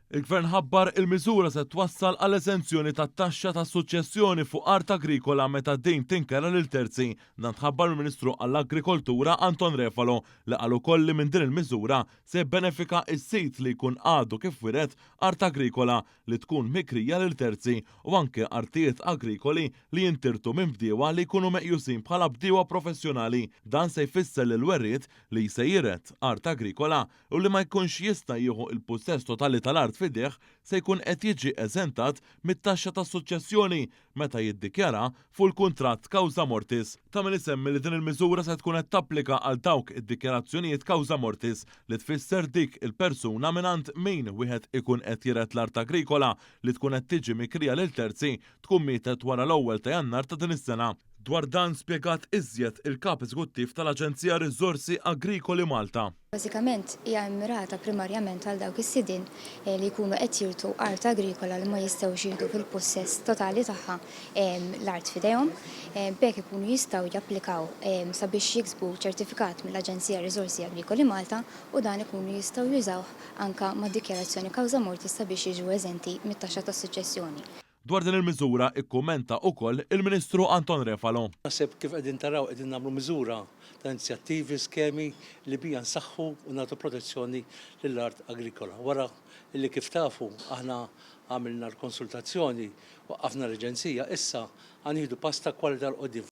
Il-Gvern ħabbar il-miżura se twassal għal eżenzjoni tat-taxxa tas-suċċessjoni fuq art agrikola meta din tinkera lil terzi. Dan tħabbar mill-Ministru għall-Agrikoltura Anton Refalo li qal ukoll li minn din il-miżura se jibbenefika s-sid li jkun għadu kif wiret art agrikola li tkun mikrija lil terzi u anke artijiet agrikoli li jintirtu minn bdiewa li jkunu meqjusin bħala bdiewa professjonali. Dan se jfisser li l-werriet li se jiret art agrikola u li ma jkunx jista' jieħu l-pussess totali tal-art f'idejh se jkun qed jiġi eżentat mit-taxxa tas-suċċessjoni meta jiddikjara fuq il-kuntratt causa mortis. Ta' min isemmi li din il-miżura se tkun qed tapplika għal dawk id-dikjarazzjonijiet causa mortis li tfisser dik il-persuna mingħand min wieħed ikun qed jiret l-art agrikola li tkun qed tiġi mikrija lil terzi tkun mietet wara l-ewwel ta' Jannar ta' din is-sena. Dwar dan spjegat iżjed il-Kap Eżekuttiv tal-Aġenzija Riżorsi Agrikoli Malta. Bażikament hija mmirata primarjament għal dawk is-sidien li jkunu qed jirtu art agrikola li ma jistgħux jieħdu fil-pussess totali tagħha l-art f'idejhom. B'hekk ikunu jistgħu japplikaw sabiex jiksbu ċertifikat mill-Aġenzija Riżorsi Agrikoli Malta u dan ikunu jistgħu jużawh anke mad-dikjarazzjoni causa mortis sabiex jiġu eżenti mit-taxxa tas-suċċessjoni. Dwar din il-miżura kkummenta ukoll il-Ministru Anton Refalo. Naħseb kif qegħdin taraw qegħdin nagħmlu miżura ta' inizjattivi, skemi li bija nsaħħu u nagħtu protezzjoni lill-art agrikola. Wara li kif tafu aħna għamilna l-konsultazzjoni, waqqafna l-aġenzija, issa ħa nieħdu pass ta' kwalità 'l quddiem.